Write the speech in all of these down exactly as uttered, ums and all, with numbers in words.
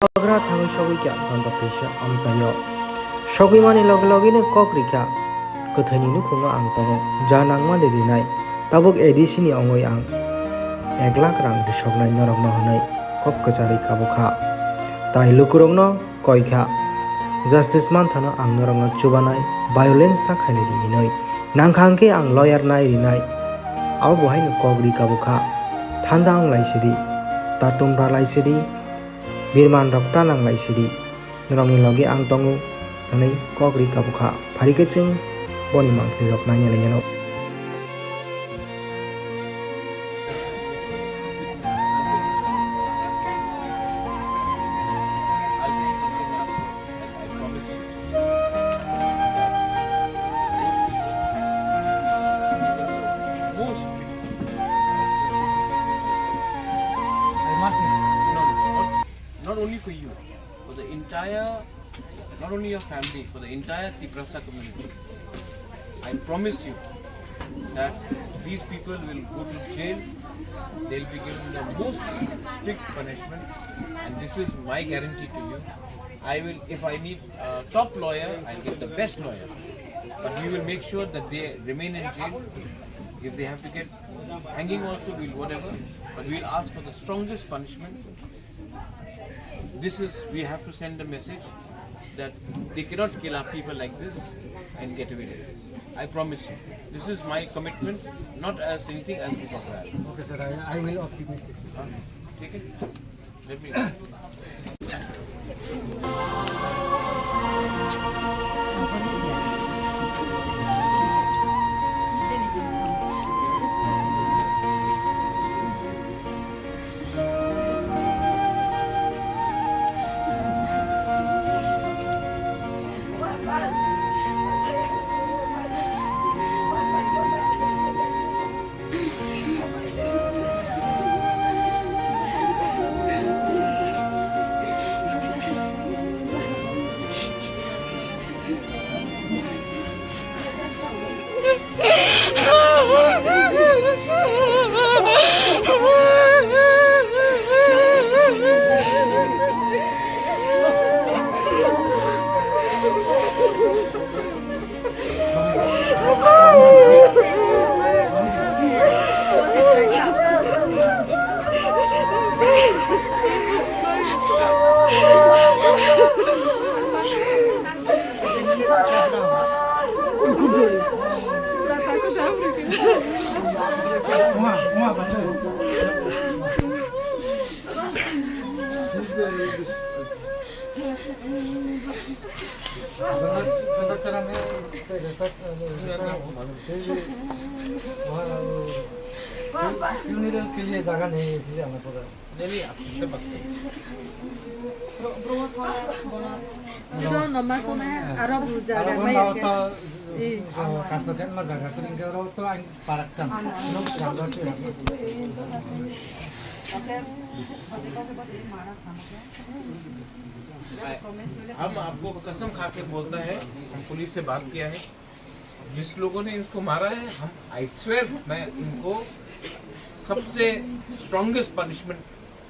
Bubagra thangwi sogwi kha, tontok twisa amchaio. Sogwimani loge logeno kok rikha, kwthaini nukhungo ang tongo, ja nangmani rinai. Tabuk A D C ni ongwi ang ek lakh rang risoknai norokno hwnwi kok kwcharwi kabukha. Tai lukurokno koikha, justice manthano ang norokno chubanai, violence ta khainai di hinwi. Nangkha hwnkhe ang lawyer nai rinai. Abo bo haino kok ri kabukha. Thanda wng lai sidi, tatum ra lai sidi, birman rok ta nang lai sidi. Norokni logi ang tongo, hwnwi kok ri kabukha. Phari khe chwng boni mangpili rok naina lai anw. I promise you that those people, most people, I must, no, no, not, not only for you, for the entire, not only your family, for the entire Tiprasa community. I promise you that these people will go to jail, they'll be given the most strict punishment, and this is my guarantee to you. I will, if I need a top lawyer, I'll get the best lawyer. But we will make sure that they remain in jail. If they have to get hanging also, we'll whatever. But we'll ask for the strongest punishment. This is, we have to send a message that they cannot kill our people like this and get away with it. I promise you. This is my commitment, not as anything as Bubagra. Okay, sir, I, I will optimistic. Huh? Take it. Let me. Funeral ke liye jaga nahi hai, isliye aana padta hai. नहीं, नहीं, आप सुनते मत। Aro no ma sona hai, aro bu jaga mai ke. Kasto khen ma jaga, kring ke aro to ang parak cham. Nok cham ro chhe. हम आपको कसम खा के बोलता है, हम पुलिस से बात किया है, जिस लोगों ने इनको मारा है, हम, I swear, मैं इनको सबसे strongest punishment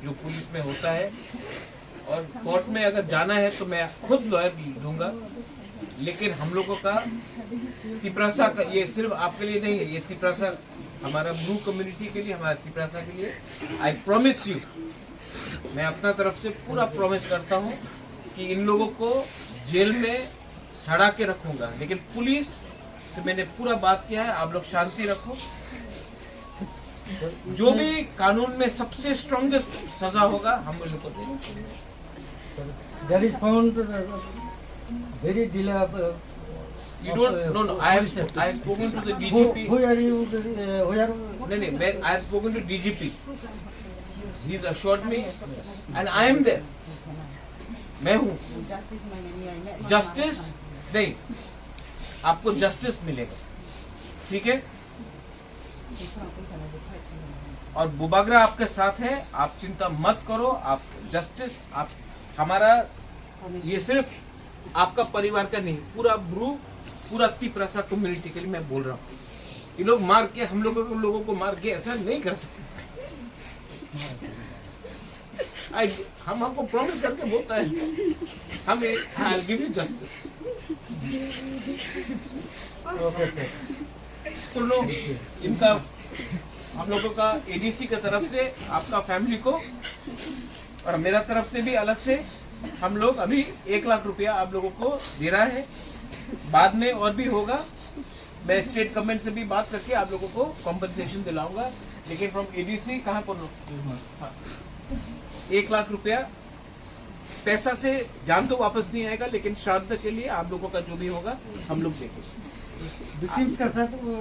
जो पुलिस में होता है, और कोर्ट में अगर जाना है तो मैं खुद लॉयर दूंगा, लेकिन हम लोगों का तिपरासा का, ये सिर्फ आपके लिए नहीं है, ये तिपरासा हमारा ब्रू कम्युनिटी के लिए, हमारा तिपरासा के लिए। I promise you, मैं अपना तरफ से पूरा प्रॉमिस करता हूँ कि इन लोगों को जेल में सड़ा के रखूंगा, लेकिन पुलिस से मैंने पूरा बात किया है, आप लोग शांति रखो। जो भी कानून में सबसे स्ट्रॉन्गेस्ट सजा होगा, हम उनको देंगे। There is found, uh, very delay of, uh, You don't, uh, no, no, I have, I have spoken to the D G P. Who, who are you, uh, who are नहीं, नहीं, मैं, I have spoken to D G P. He has assured me, and I am there. मैं हूँ। जस्टिस नहीं, आपको जस्टिस मिलेगा, ठीक है? और बुबागरा आपके साथ है, आप चिंता मत करो, आप जस्टिस, आप हमारा, ये सिर्फ आपका परिवार का नहीं, पूरा ब्रू, पूरा तिपरासा कम्युनिटी के लिए मैं बोल रहा हूँ। ये लोग मार के, हम लोगों को, लोगों को मार के ऐसा नहीं कर सकते। आई हम आपको प्रॉमिस करके बोलता है, हम I give you justice. Okay sir. सुनो, इनका, हम लोगों का एडीसी की तरफ से आपका फैमिली को और मेरा तरफ से भी अलग से हम लोग अभी एक लाख रुपया आप लोगों को दे रहा है। बाद में और भी होगा, मैं स्टेट गवर्नमेंट से भी बात करके आप लोगों को कॉम्पनसेशन दिलाऊंगा। लेकिन फ्रॉम एडीसी कहाँ पर, हाँ, एक लाख रुपया पैसा से जान तो वापस नहीं आएगा, लेकिन श्राद्ध के लिए आप लोगों का जो भी होगा, हम लोग देखेंगे। विक्टिम्स का सर, वो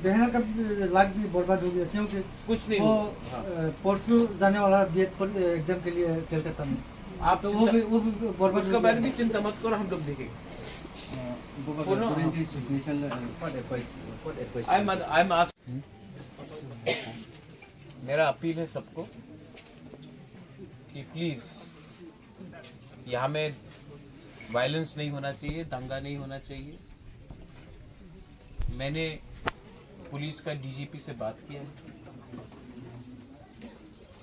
बहना का लाख भी बर्बाद हो गया, क्योंकि कुछ नहीं वो, होगा। हाँ। अ, परसों जाने वाला बीएड पर, अ, एग्जाम के लिए कलकत्ता में। आप तो वो भी, वो भी बर्बाद उसके हो गया। बारे में चिंता मत करो, हम लोग देखेंगे। Uh, Baba, बोलो, हाँ। What advice, what advice? I am, I am ask- मेरा अपील है सबको कि प्लीज, यहाँ में वायलेंस नहीं होना चाहिए, दंगा नहीं होना चाहिए। मैंने पुलिस का डीजीपी से बात किया है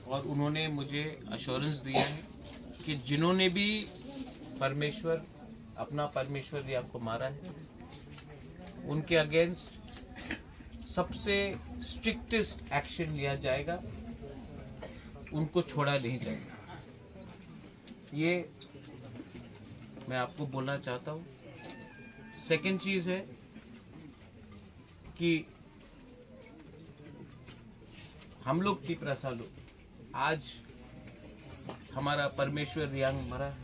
और उन्होंने मुझे अश्योरेंस दिया है कि जिन्होंने भी परमेश्वर, अपना परमेश्वर रियांग को मारा है, उनके अगेंस्ट सबसे स्ट्रिक्टेस्ट एक्शन लिया जाएगा, उनको छोड़ा नहीं जाएगा। ये मैं आपको बोलना चाहता हूँ। सेकंड चीज़ है कि हम लोग तिपरासा लोग, आज हमारा परमेश्वर रियांग मरा।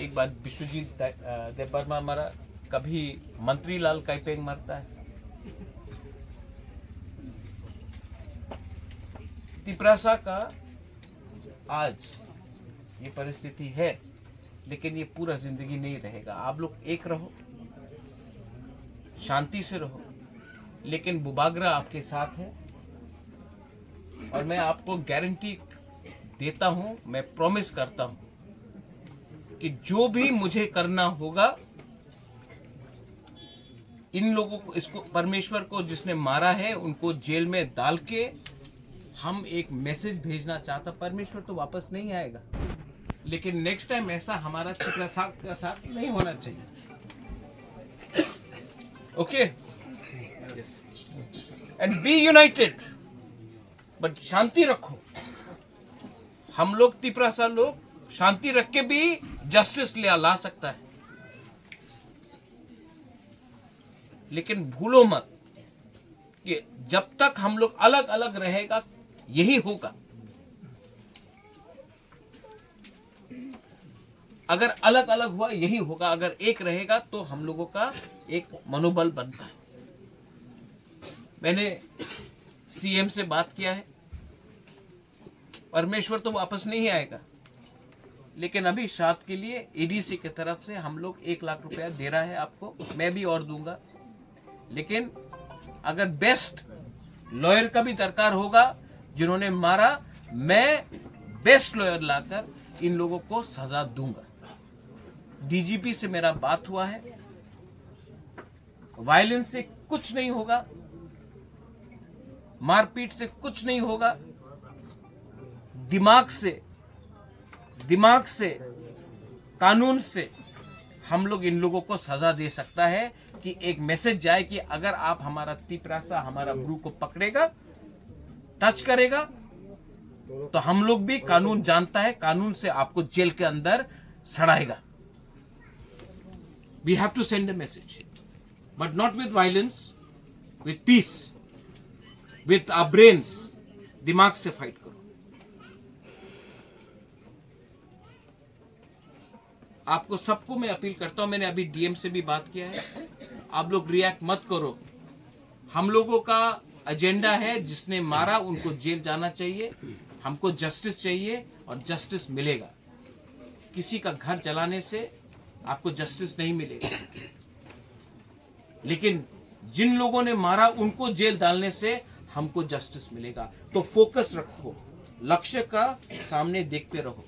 एक बार विश्वजीत दा-, अ, देबबर्मा मरा, कभी मंत्री लाल काइपेंग मरता है। तिपरासा का आज ये परिस्थिति है, लेकिन ये पूरा जिंदगी नहीं रहेगा। आप लोग एक रहो, शांति से रहो, लेकिन बुबागरा आपके साथ है। और मैं आपको गारंटी देता हूँ, मैं प्रॉमिस करता हूँ कि जो भी मुझे करना होगा, इन लोगों को, इसको, परमेश्वर को जिसने मारा है, उनको जेल में डाल के हम एक मैसेज भेजना चाहता। परमेश्वर तो वापस नहीं आएगा, लेकिन नेक्स्ट टाइम ऐसा हमारा तिपरासा का साथ नहीं होना चाहिए। Okay, and be united, but शांति रखो। हम लोग तिपरासा लोग शांति रख के भी जस्टिस ले ला सकता है, लेकिन भूलो मत कि जब तक हम लोग अलग अलग रहेगा, यही होगा। अगर अलग अलग हुआ, यही होगा। अगर एक रहेगा, तो हम लोगों का एक मनोबल बनता है। मैंने सीएम से बात किया है, परमेश्वर तो वापस नहीं आएगा, लेकिन अभी श्राद्ध के लिए एडीसी की तरफ से हम लोग एक लाख रुपया दे रहा है आपको, मैं भी और दूंगा। लेकिन अगर बेस्ट लॉयर का भी दरकार होगा, जिन्होंने मारा, मैं बेस्ट लॉयर लाकर इन लोगों को सजा दूंगा। डीजीपी से मेरा बात हुआ है, वायलेंस से कुछ नहीं होगा, मारपीट से कुछ नहीं होगा। दिमाग से, दिमाग से, कानून से हम लोग इन लोगों को सजा दे सकता है कि एक मैसेज जाए कि अगर आप हमारा तिपरासा, हमारा ब्रू को पकड़ेगा, टच करेगा, तो हम लोग भी कानून जानता है, कानून से आपको जेल के अंदर सड़ाएगा। We have to send a message, but not with violence, with peace, with our brains. दिमाग से फाइट करो। आपको सबको मैं अपील करता हूं, मैंने अभी डीएम से भी बात किया है, आप लोग रिएक्ट मत करो। हम लोगों का एजेंडा है, जिसने मारा उनको जेल जाना चाहिए, हमको जस्टिस चाहिए और जस्टिस मिलेगा। किसी का घर जलाने से आपको जस्टिस नहीं मिलेगा, लेकिन जिन लोगों ने मारा उनको जेल डालने से हमको जस्टिस मिलेगा। तो फोकस रखो, लक्ष्य का सामने देखते रहो।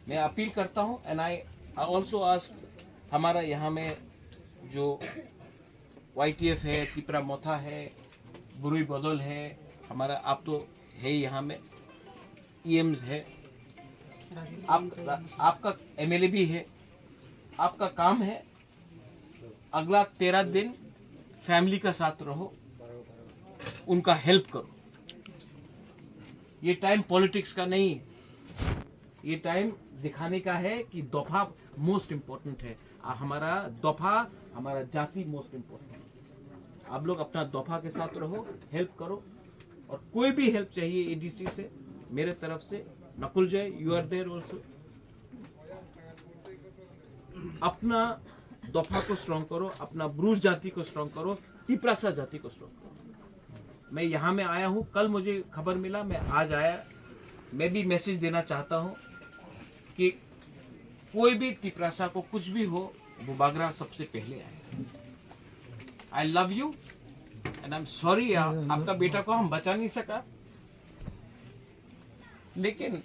मैं अपील करता हूँ, एंड आई ऑल्सो आस्क, हमारा यहाँ में जो वाईटीएफ है, तिपरा मोथा है, बुरुई बदल है, हमारा, आप तो है यहाँ में, ईएम्स है, आप, आपका एमएलए भी है। आपका काम है अगला तेरह दिन फैमिली का साथ रहो, उनका हेल्प करो। ये टाइम पॉलिटिक्स का नहीं है, ये टाइम दिखाने का है कि दोफा मोस्ट इम्पोर्टेंट है। आ, हमारा दोफा, हमारा जाति मोस्ट इम्पोर्टेंट है। आप लोग अपना दोफा के साथ रहो, हेल्प करो, और कोई भी हेल्प चाहिए एडीसी से, मेरे तरफ से, नकुल जय, यू आर देयर ऑल्सो। अपना दोफा को स्ट्रॉन्ग करो, अपना ब्रूज जाति को स्ट्रॉन्ग करो, तिपरासा जाति को स्ट्रॉन्ग करो। मैं यहाँ में आया हूँ, कल मुझे खबर मिला, मैं आज आया। मैं भी मैसेज देना चाहता हूँ कि कोई भी तिपरासा को कुछ भी हो, बुबागरा सबसे पहले आए। आई love you and I am sorry, आपका बेटा को हम बचा नहीं सका, लेकिन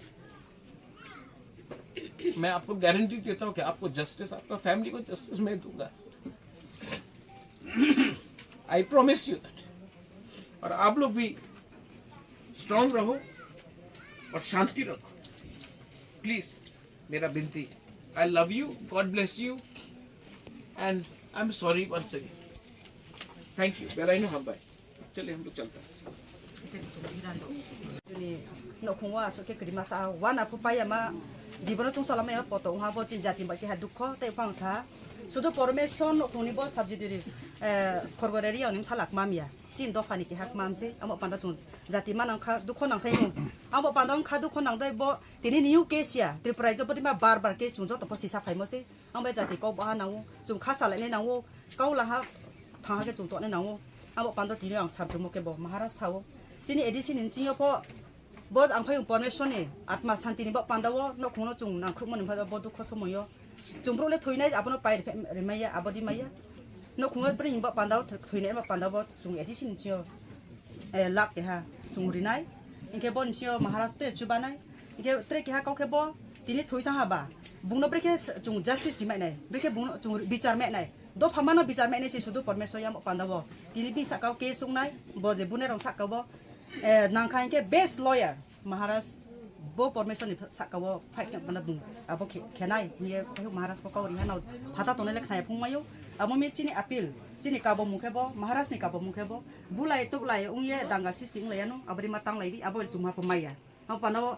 मैं आपको गारंटी देता हूँ कि आपको जस्टिस, आपका फैमिली को जस्टिस मैं दूंगा। I promise you that. और आप लोग भी स्ट्रांग रहो और शांति रखो, प्लीज, मेरा विनती। I love you, God bless you, and I am sorry once again. Thank you. बेलाइनो हम भाई, चलिए हम लोग चलते हैं। Chini nokhungo aswk khe kwrwi masa wana phu paiya ma jibono chwngsalamaya poto wngha bo chini jati bai keha dukho tei bangsa sudu Pormeshwar nokhungni bo subsidiary khorgoreri ani salak mamya chini dophani keha mamse amo panda chwng jati manang kha dukho nangthai mung amo panda wngkha dukho nangthai bo tini new case ya Tripura rajyo bodima bar bar khe chwng joto pho sisa phaimo se. Ang bai jati kok baha nango, chwng kha salainai nango, kau laha thangha khe chwng tongnai nango. Abo pando tini ang samchungmo khe bo Maharaj sao. Chini A D C ni nchingyo pho bo ang phai Pormeshwar ni atma santi ni bo panda o nokhungno chwng nangkhukmani bo dukho somoyo. Chwng brouh le thoinai abono pai rimaiya, abo rimaiya. Nokhungo bini bo panda o thoinai bo panda bo chwng A D C ni nchingyo. Eh, lak keha chwng rinai, hinkhe bo nchio Maharaj te chubanai, hinkhe tre keha kau khe bo tini thwi thang haba, bungno brekhe chwng justice rimai nai, brekhe bungno chwng bichar mai nai, dopha mano bichar mai nai se sudu Pormeshwar yang panda bo, tini bini sakao case wngnai, bo je bune rong sakao bo, eh, nangkha hinkhe best lawyer, Maharaj bo Pormeshwar ni saka o fight khe mano bung abo khe khenai hiye Maharaj bo kau riha nao phata tongnai le khnai phung mayo. Abo mi chini appeal chini kabo mung khe bo Maharaj ni kabo mung khe bo bulai tuklai wngye danga sisi wnglaiyano abori ma tanglai di abo chuma pho maya. Abo pano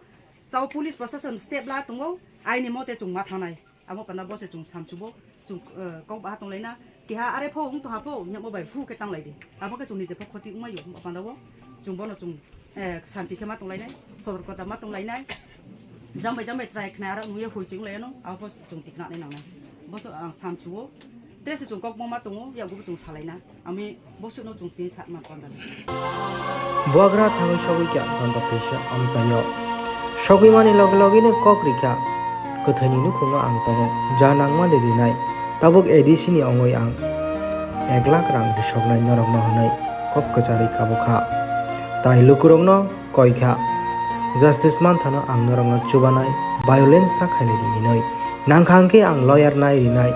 tao police proshashan step la tongo aini mote chwng ma thangnai. Abo panda bo se chwng samchubo, chwng, eh, kok baha tonglaina, keha are pho wng tongha pho, nyamo bai phu khe tanglai di. Abo khe chwng nije pho khoti wngmai yo, abo panda bo chwng bono chwng, eh, santi khe ma tonglainai, sotorkota ma tonglainai. Jang bai jang bai chwrai khna ara wngye hui chwng lai ano, abo pho chwng tikna nai nangnai. Bo se ang samchuo, tre se chwng kok bo ma tongo, yago bo chwng salaina. Ami bosukno chwng tini sakma panda. Buagra thangwi sogwi kha panda pisa amchaio. Sogwimani loge logeno kok rikha. Kwthwini nukhungo ang tongo. Ja nangmani rinai. Tabuk A D C ni ongwi ang ek lakh rang risoknai norokno hwnwi kok kwcharwi kabukha. Tai lukurokno koi kha. Justice manthano ang norokno chubanai, violence ta khailai di hinwi. Nangkha hwnkhe ang lawyer nai rinai.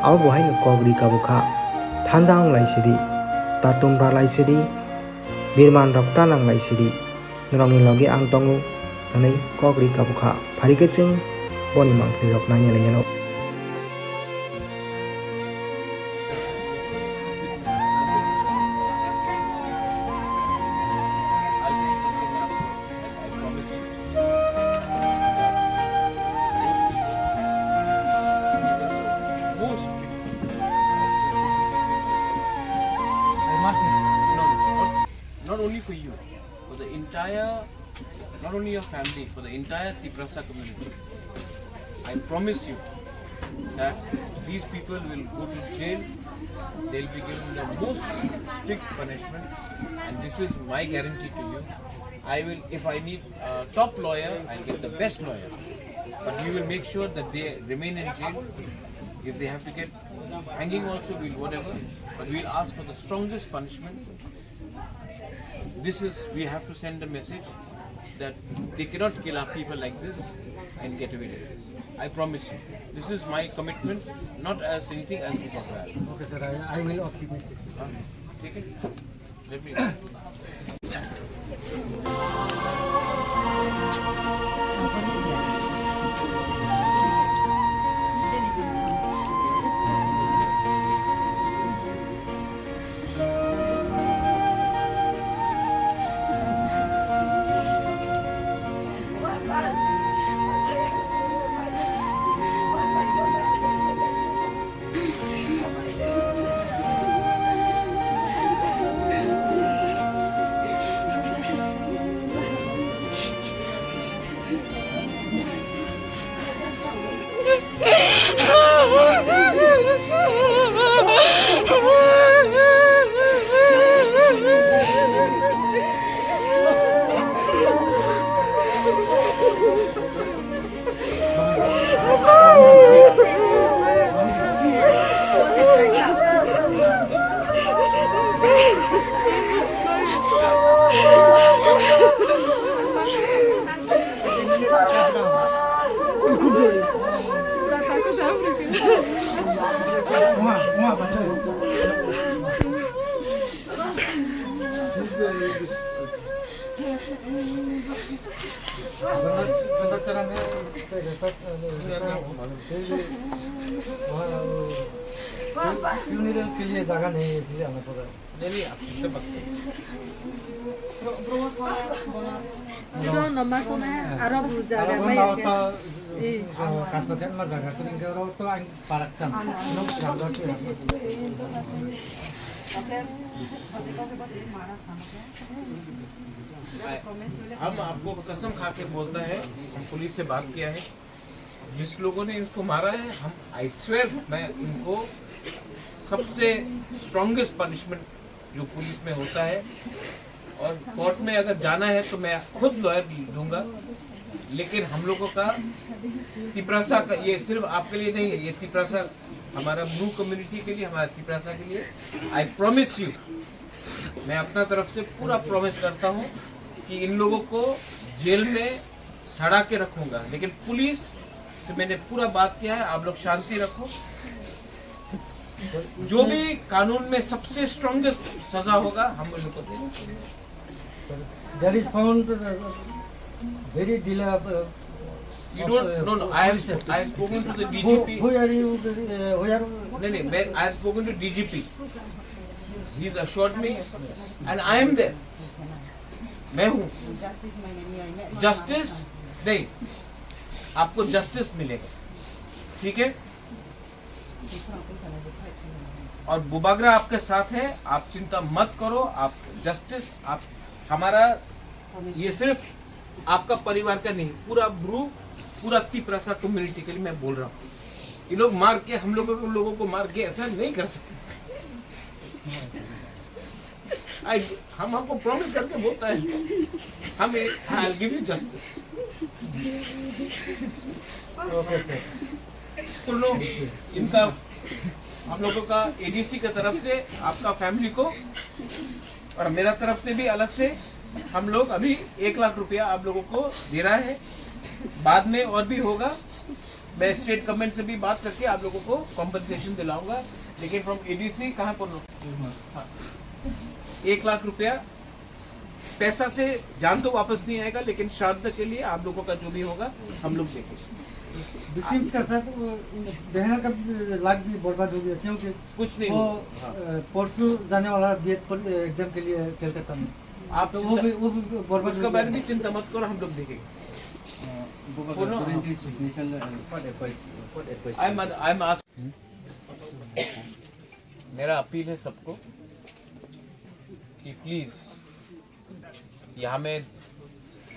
Abo bo haino kok ri kabukha. Thanda wng lai sidi. Tatum ra lai sidi. Birman rok ta nang lai sidi. Norokni logi ang tongo. Hwnwi kok ri kabukha. Phari khe chwng boni mangpili rok naina lai anw. I promise you. Most people. I must. No, no, not, not only for you, for the entire, not only your family, for the entire Tiprasa community. I promise you that these people will go to jail. They'll be given the most strict punishment, and this is my guarantee to you. I will, if I need a top lawyer, I'll get the best lawyer. But we will make sure that they remain in jail. If they have to get hanging also, we'll whatever. But we'll ask for the strongest punishment. This is, we have to send a message that they cannot kill our people like this and get away with it. I promise you. This is my commitment, not as anything as Mukabra. Okay, sir, I, I will optimistic. Huh? Take it. Let me. Funeral ke liye jaga nahi hai, isliye aana padra hai. Bro, no maso na, aro bu jaga mai. Kasto ken ma jaga, kuning ke ro to ang parak cham. Nok jaga tu. हम आपको कसम खा के बोलता है, हम पुलिस से बात किया है, जिस लोगों ने इसको मारा है, हम, आई स्वेयर, मैं इनको सबसे स्ट्रॉन्गेस्ट पनिशमेंट जो पुलिस में होता है, और कोर्ट में अगर जाना है तो मैं खुद लॉयर दूंगा। लेकिन हम लोगों का तिपरासा का, ये सिर्फ आपके लिए नहीं है, ये तिपरासा, हमारा ब्रू कम्युनिटी के लिए, हमारा तिपरासा के लिए, आई प्रॉमिस यू, मैं अपना तरफ से पूरा प्रॉमिस करता हूँ कि इन लोगों को जेल में सड़ा के रखूंगा। लेकिन पुलिस से मैंने पूरा बात किया है, आप लोग शांति रखो। जो भी कानून में सबसे स्ट्रॉन्गेस्ट सजा होगा, हम उनको देंगे। There is found, uh, very delay of, uh, You of, don't, uh, no, no, I have, police. I have spoken to the D G P. Who, who are you, uh, who are you? नहीं, नहीं, मैं, I have spoken to D G P. He has assured me, and I am there. मैं हूँ। जस्टिस नहीं, आपको जस्टिस मिलेगा, ठीक है? और बुबागरा आपके साथ है, आप चिंता मत करो। आप जस्टिस, आप हमारा, ये सिर्फ आपका परिवार का नहीं, पूरा ब्रू, पूरा तिपरासा कम्युनिटी के लिए मैं बोल रहा हूँ। ये लोग मार के, हम लोगों को, लोगों को मार के ऐसा नहीं कर सकते। आई, हम आपको प्रॉमिस करके बोलता है, हम, I give you justice. Okay sir. सुनो, इनका, हम लोगों का एडीसी की तरफ से आपका फैमिली को और मेरा तरफ से भी अलग से हम लोग अभी एक लाख रुपया आप लोगों को दे रहा है। बाद में और भी होगा, मैं स्टेट गवर्नमेंट से भी बात करके आप लोगों को कॉम्पनसेशन दिलाऊंगा। लेकिन फ्रॉम एडीसी कहाँ पर लो? हाँ। एक लाख रुपया पैसा से जान तो वापस नहीं आएगा, लेकिन श्राद्ध के लिए आप लोगों का जो भी होगा, हम लोग देखेंगे। विक्टिम्स का सर, वो, बहना का लाइफ भी बर्बाद हो गया, क्योंकि कुछ नहीं वो, हुआ। हाँ। अ, परसों जाने वाला बीएड पर, अ, एग्जाम के लिए कलकत्ता में। आप तो वो चिंता, भी, वो भी बर्बाद उसके हो गया। बारे में चिंता मत करो, हम लोग देखेंगे। बोलो। What advice, what advice? I am, I am ask- मेरा अपील है सबको कि प्लीज, यहाँ में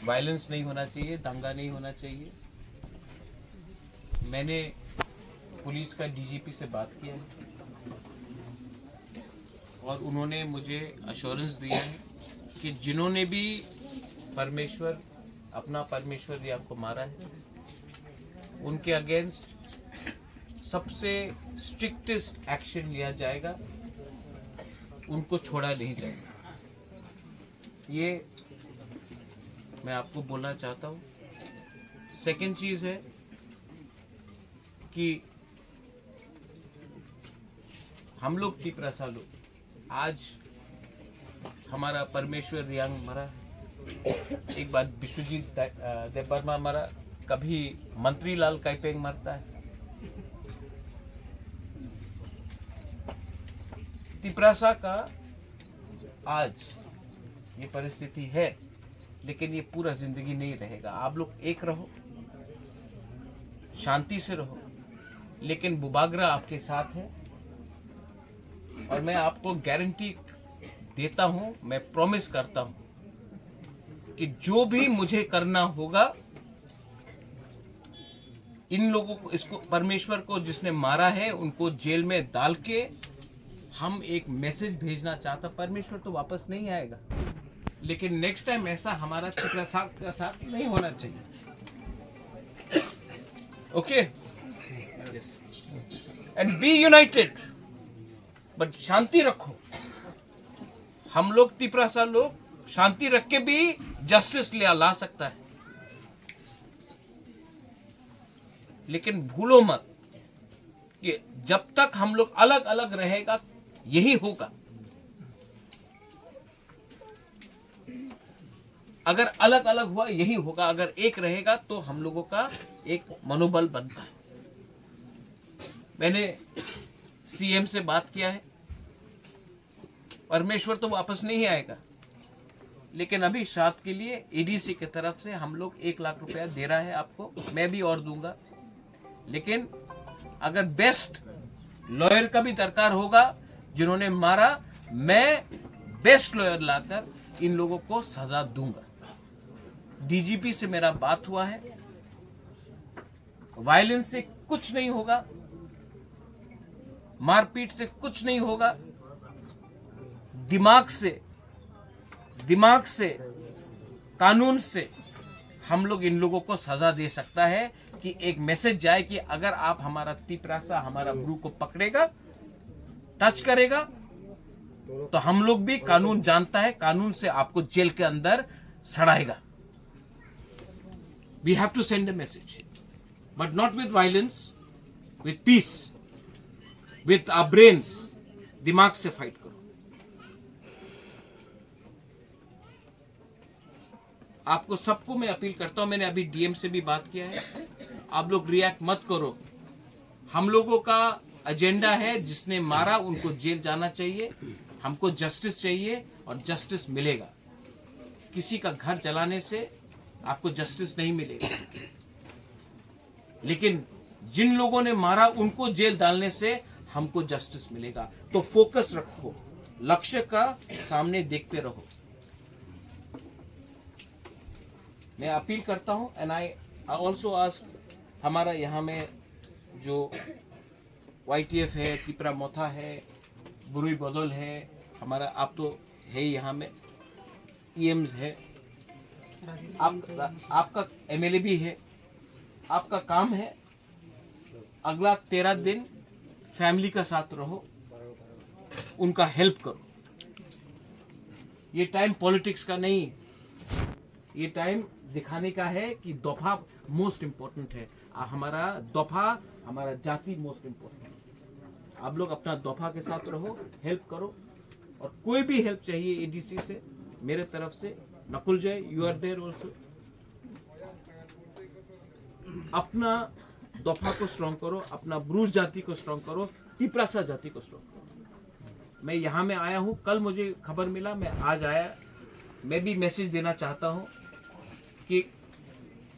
वायलेंस नहीं होना चाहिए, दंगा नहीं होना चाहिए। मैंने पुलिस का डीजीपी से बात किया है और उन्होंने मुझे अश्योरेंस दिया है कि जिन्होंने भी परमेश्वर, अपना परमेश्वर रियांग को मारा है, उनके अगेंस्ट सबसे स्ट्रिक्टेस्ट एक्शन लिया जाएगा, उनको छोड़ा नहीं जाएगा। ये मैं आपको बोलना चाहता हूँ। सेकंड चीज़ है कि हम लोग तिपरासा लोग, आज हमारा परमेश्वर रियांग मरा, एक बार विश्वजीत दा-, अ, देबबर्मा मरा, कभी मंत्री लाल काइपेंग मरता है। तिपरासा का आज ये परिस्थिति है, लेकिन ये पूरा जिंदगी नहीं रहेगा। आप लोग एक रहो, शांति से रहो, लेकिन बुबागरा आपके साथ है। और मैं आपको गारंटी देता हूं, मैं प्रॉमिस करता हूं कि जो भी मुझे करना होगा, इन लोगों को, इसको, परमेश्वर को जिसने मारा है, उनको जेल में डाल के हम एक मैसेज भेजना चाहता। परमेश्वर तो वापस नहीं आएगा, लेकिन नेक्स्ट टाइम ऐसा हमारा तिपरासा का साथ नहीं होना चाहिए। Okay, and be united, but शांति रखो। हम लोग तिपरासा लोग शांति रख के भी जस्टिस ले ला सकता है। लेकिन भूलो मत कि जब तक हम लोग अलग अलग रहेगा, यही होगा। अगर अलग अलग हुआ, यही होगा। अगर एक रहेगा तो हम लोगों का एक मनोबल बनता है। मैंने सीएम से बात किया है, परमेश्वर तो वापस नहीं आएगा, लेकिन अभी श्राद्ध के लिए एडीसी की तरफ से हम लोग एक लाख रुपया दे रहा है आपको, मैं भी और दूंगा। लेकिन अगर बेस्ट लॉयर का भी दरकार होगा, जिन्होंने मारा, मैं बेस्ट लॉयर लाकर इन लोगों को सजा दूंगा। डीजीपी से मेरा बात हुआ है, वायलेंस से कुछ नहीं होगा, मारपीट से कुछ नहीं होगा। दिमाग से, दिमाग से, कानून से हम लोग इन लोगों को सजा दे सकता है कि एक मैसेज जाए कि अगर आप हमारा तिपरासा, हमारा ब्रू को पकड़ेगा, टच करेगा, तो हम लोग भी कानून जानता है, कानून से आपको जेल के अंदर सड़ाएगा। We have to send a message, but not with violence, with peace, with our brains. दिमाग से फाइट करो। आपको सबको मैं अपील करता हूं, मैंने अभी डीएम से भी बात किया है, आप लोग रिएक्ट मत करो। हम लोगों का एजेंडा है, जिसने मारा उनको जेल जाना चाहिए, हमको जस्टिस चाहिए और जस्टिस मिलेगा। किसी का घर जलाने से आपको जस्टिस नहीं मिलेगा, लेकिन जिन लोगों ने मारा उनको जेल डालने से हमको जस्टिस मिलेगा। तो फोकस रखो, लक्ष्य का सामने देखते रहो। मैं अपील करता हूं, and I also ask, हमारा यहाँ में जो वाईटीएफ है, तिपरा मोथा है, बुरुई बदल है, हमारा आप तो है यहाँ में, ईएम्स है, आप, आपका एमएलए भी है, आपका काम है अगला तेरह दिन फैमिली का साथ रहो, उनका हेल्प करो। ये टाइम पॉलिटिक्स का नहीं है, ये टाइम दिखाने का है कि दोफा मोस्ट इम्पोर्टेंट है। आ, हमारा दोफा, हमारा जाति मोस्ट इम्पोर्टेंट है। आप लोग अपना दोफा के साथ रहो, हेल्प करो, और कोई भी हेल्प चाहिए एडीसी से, मेरे तरफ से, नकुल जय, you are there also। अपना दोफा को स्ट्रॉन्ग करो, अपना ब्रू जाति को स्ट्रॉन्ग करो, तिपरासा जाति को स्ट्रॉन्ग करो। मैं यहाँ में आया हूँ, कल मुझे खबर मिला, मैं आज आया। मैं भी मैसेज देना चाहता हूँ कि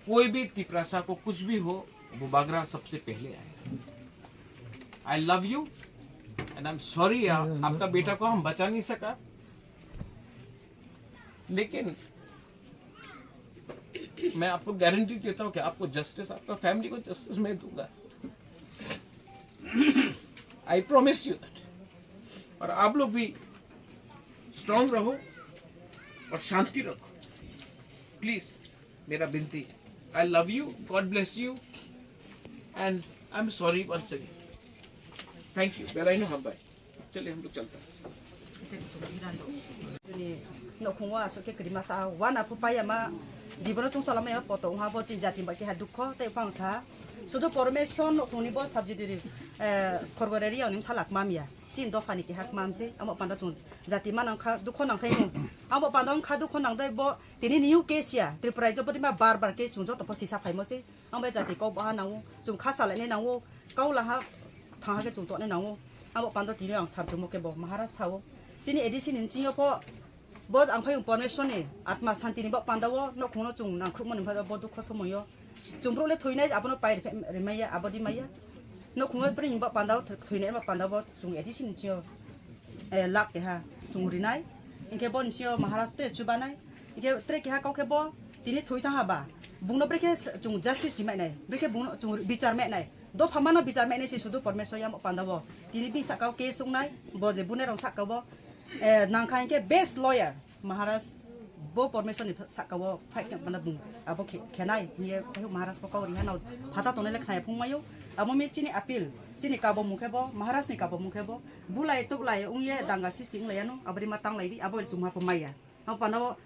कोई भी तिपरासा को कुछ भी हो, वो बागरा सबसे पहले आए। I love you and I'm sorry, आपका बेटा को हम बचा नहीं सका, लेकिन मैं आपको गारंटी देता हूँ कि आपको जस्टिस, आपका फैमिली को जस्टिस मैं दूंगा। I promise you that. और आप लोग भी स्ट्रांग रहो और शांति रखो, प्लीज, मेरा विनती है। I love you, God bless you, and I'm sorry once again. Thank you. बेलाइनो हम भाई। चलिए, हम लोग चलते हैं। Joni nokhungo aswk khe kwrwi masa wana phu paiya ma jibono chwng salama ya poto wngha bo chini jati bai keha dukho tei bangsa sudu Pormeshwar nokhungni bo subsidiary, eh, khorgore ri ani salak mamya chini dophani keha mamse amo panda chwng jati manang kha dukho nang thai amo panda wng kha dukho nang thai bo tini new case ya Tripura rajyo bodi ma bar bar khe chwng joto pho sisa phaimo se. Ang bai jati kok baha nango, chwng kha salainai nango, kau laha thangha khe chwng tongnai nango. Abo pando tini ang samchungmo khe bo Maharaj sao. Chini A D C ni nchingyo pho bo ang phai Pormeshwar ni Atma Shanti ni bo panda o nokhungno chwng nangkhrukmani bo dukho somoyo. Chwng brouh le thoinai abono pai riphe-, rimaiya, abodi maiya. Nokhungo bini bo panda o tho-, thoinai bo panda bo chwng A D C ni nchingyo, eh, lakh keha chwng rinai. Hinkhe bo nchingyo Maharaj te chubanai. Hinkhe tre keha kau khe bo tini thwi thang ha ba. Bungno brekhe s-, chung justice ri mai nai. Brekhe bungno chung bichar mai nai. Dopha mano bichar mai nai se sudu Pormeshwar yamo panda bo. Tini bini sakao case wngnai. Bo je bune rong sakao bo. Eh, nang kha hinkhe best lawyer Maharaj bo Pormeshwar ni sakao fight khe panda bung. Abo khe-, khenai. Hiye Maharaj bo kau ri ha nao. Phata tonai le khnai phung mayo. Abo mi chini appeal. Chini kabo mung khe bo. Maharaj ni kabo mung khe bo. Bulai tuklai wngye danga sisi wnglaiyano. Abori ma tanglai di. Abo chuma pho maya. Ang pano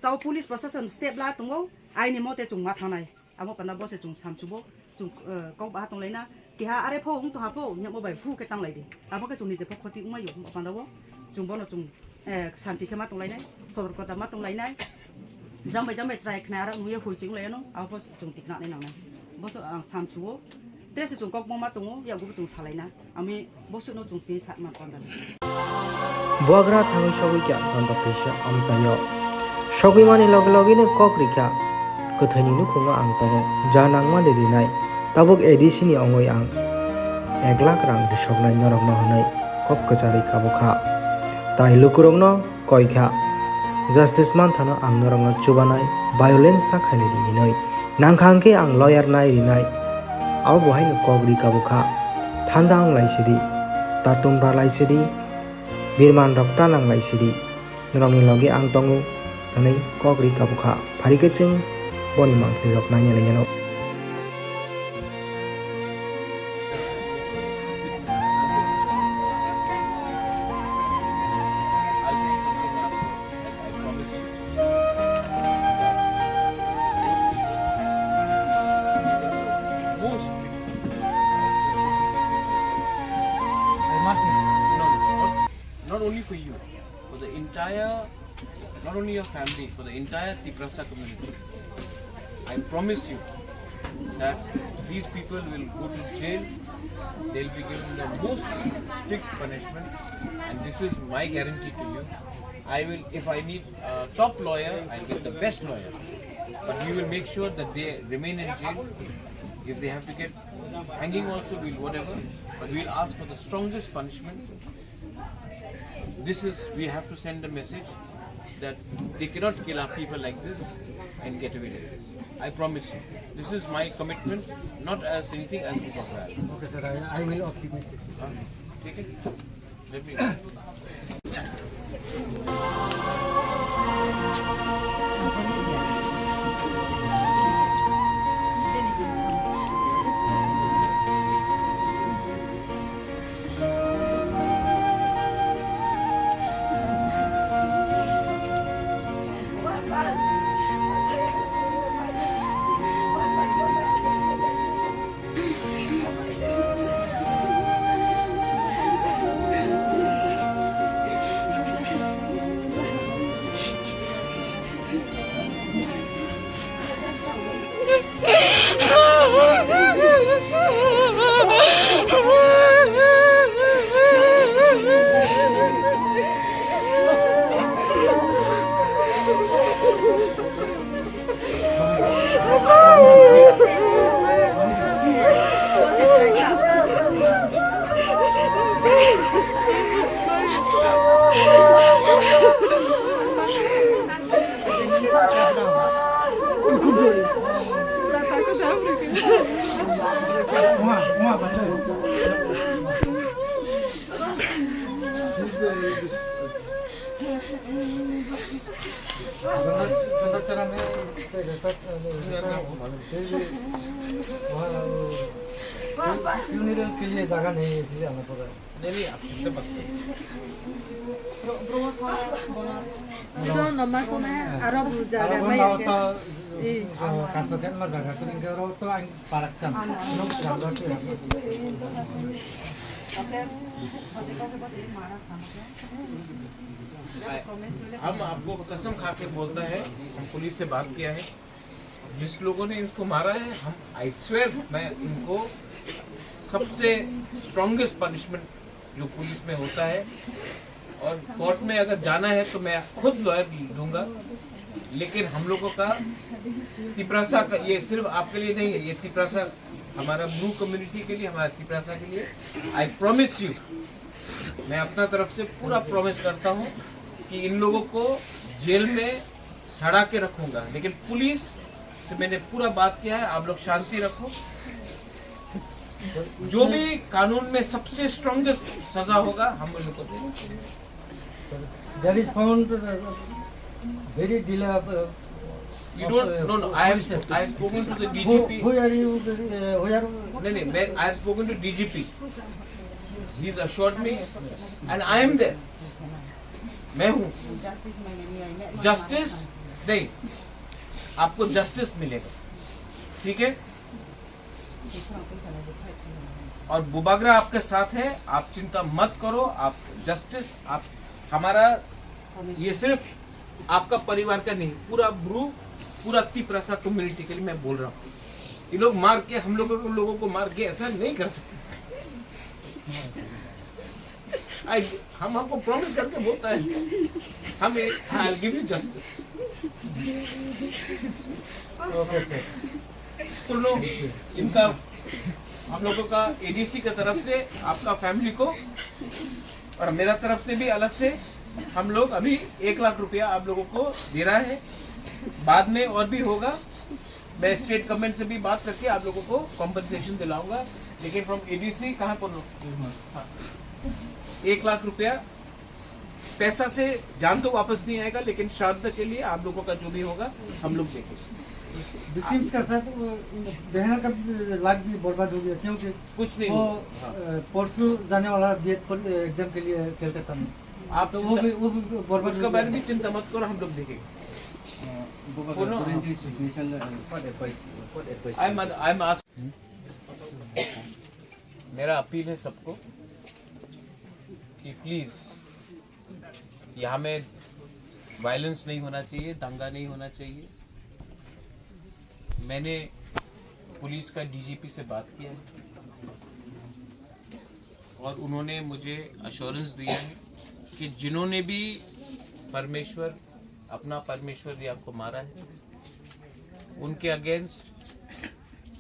tao police protection step la tongo, aini mote chwng ma thangnai. Amo panda bo se chwng samchubo, chwng, eh, kok baha tonglaina, keha are pho wng tongha pho, hwnwi amo bai phu khe tanglai di. Abo khe chwng nije pho khoti wngmai yo, amo panda bo chwng bono chwng, eh, santi khe ma tonglainai, sotorkota ma tonglainai. Jang bai jang bai chwrai khna ara wngya hoi chwng lai ano, abo pho chwng tikna nai nangnai. Bo se ang samchuo, tre se chwng kok bo ma tongo, yago bo chwng salaina. Ami boswkno chwng twi sakma panda. Buagra thangwi sogwi kha panda pisa amchaio. Sogwi mani loge logeno kok rikha. Kwthaini nukhungo ang tongo. Ja nangmani rinai. Tabuk A D C ni ongwi ang ek lakh rang risoknai norokno hwnwi kok kwcharwi kabukha. Tai lukurokno koikha. Justice manthano ang norokno chubanai, violence ta khainai di hinwi. Nangkha hwnkhe ang lawyer nai rinai. Abo bo haino kok ri kabukha. Thanda wng lai sidi, tatum ra lai sidi, birman rok ta nang lai sidi. Norokni logi ang tongo, hwnwi kok ri kabukha. Phari khe chwng boni mangpili rok nai lai yano. I promise you that those people, those people, I must, no, no, not, not only for you, for the entire, not only your family, for the entire Tiprasa community. I promise you that these people will go to jail. They'll be given the most strict punishment, and this is my guarantee to you. I will, if I need a top lawyer, I'll get the best lawyer. But we will make sure that they remain in jail. If they have to get hanging also, we'll whatever. But we'll ask for the strongest punishment. This is, we have to send a message that they cannot kill our people like this and get away like this. I promise you. This is my commitment, not as anything as Muzafar Ali. Okay, sir, I, I will optimistic. Huh? Okay? Let me. Funeral के लिए जगह नहीं है, इसलिए आना पड़ा है। नहीं, नहीं, आप चिंता मत करो। Aro no masona, aro bu jaga mai. Aro to, eh, kasto ken ma jaga, kring ke aro to ang paraksan. Nok jaga tu. हम आपको कसम खा के बोलता है, हम पुलिस से बात किया है, जिस लोगों ने इसको मारा है, हम, I swear, मैं इनको सबसे स्ट्रॉन्गेस्ट पनिशमेंट जो पुलिस में होता है, और कोर्ट में अगर जाना है तो मैं खुद लॉयर दूंगा। लेकिन हम लोगों का तिपरासा का, ये सिर्फ आपके लिए नहीं है, ये तिपरासा हमारा ब्रू कम्युनिटी के लिए, हमारा तिपरासा के लिए, आई प्रॉमिस यू, मैं अपना तरफ से पूरा प्रॉमिस करता हूँ कि इन लोगों को जेल में सड़ा के रखूंगा। लेकिन पुलिस से मैंने पूरा बात किया है, आप लोग शांति रखो। जो भी कानून में सबसे स्ट्रॉन्गेस्ट सजा होगा, हम उनको देंगे। There is found, uh, very delay of, uh, You of, don't, uh, no, no, I have, police I have officers. Spoken to the Who, D G P. Who are you, uh, who are नहीं, नहीं, मैं, I have spoken to D G P. He has assured me, and I am there. मैं हूँ। जस्टिस नहीं, आपको जस्टिस मिलेगा। ठीक है। और बुबागरा आपके साथ है, आप चिंता मत करो। आप जस्टिस, आप हमारा, ये सिर्फ आपका परिवार का नहीं, पूरा ब्रू, पूरा तिपरासा कम्युनिटी के लिए मैं बोल रहा हूँ। ये लोग मार के, हम लोगों को, लोगों को मार के ऐसा नहीं कर सकते। आई, हम आपको प्रॉमिस करके बोलता है, हम, आई गिव यू जस्टिस। सुनो, इनका, हम लोगों का एडीसी की तरफ से आपका फैमिली को और मेरा तरफ से भी अलग से हम लोग अभी एक लाख रुपया आप लोगों को दे रहा है। बाद में और भी होगा, मैं स्टेट गवर्नमेंट से भी बात करके आप लोगों को कॉम्पनसेशन दिलाऊंगा। लेकिन फ्रॉम एडीसी कहाँ पर, हाँ, एक लाख रुपया पैसा से जान तो वापस नहीं आएगा, लेकिन श्राद्ध के लिए आप लोगों का जो भी होगा, हम लोग देखेंगे। विक्टिम्स का सर, वो बहना का लाइफ भी बर्बाद हो गया, क्योंकि कुछ नहीं वो होगा। हाँ। अ, परसों जाने वाला बीएड पर एग्जाम के लिए कलकत्ता में। आप तो वो भी वो भी बर्बाद उसके हो बारे गया। में चिंता मत करो, हम लोग देखेंगे। Bubagra Kono- currently situation, uh, what advice, what advice? I am, I am ask, मेरा अपील है सबको कि प्लीज, यहाँ में वायलेंस नहीं होना चाहिए, दंगा नहीं होना चाहिए। मैंने पुलिस का डीजीपी से बात किया है और उन्होंने मुझे अश्योरेंस दिया है कि जिन्होंने भी परमेश्वर, अपना परमेश्वर रियांग को मारा है, उनके अगेंस्ट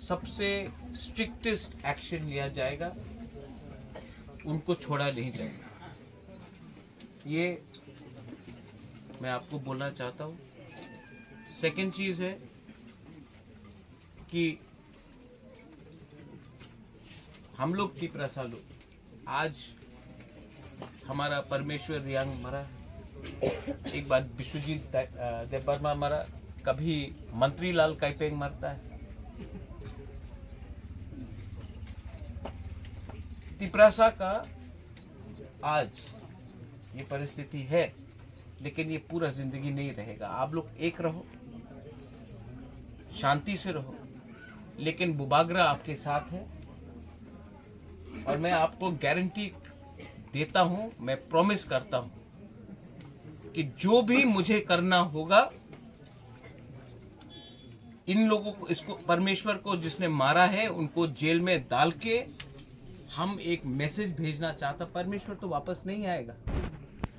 सबसे स्ट्रिक्टेस्ट एक्शन लिया जाएगा, उनको छोड़ा नहीं जाएगा। ये मैं आपको बोलना चाहता हूँ। सेकंड चीज़ है कि हम लोग तिपरासा लोग, आज हमारा परमेश्वर रियांग मरा है। एक बार विश्वजीत दा- अ, देबबर्मा मरा, कभी मंत्री लाल काइपेंग मरता है। तिपरासा का आज ये परिस्थिति है, लेकिन ये पूरा जिंदगी नहीं रहेगा। आप लोग एक रहो, शांति से रहो, लेकिन बुबागरा आपके साथ है। और मैं आपको गारंटी देता हूं, मैं प्रॉमिस करता हूं कि जो भी मुझे करना होगा, इन लोगों को, इसको, परमेश्वर को जिसने मारा है, उनको जेल में डाल के हम एक मैसेज भेजना चाहता। परमेश्वर तो वापस नहीं आएगा,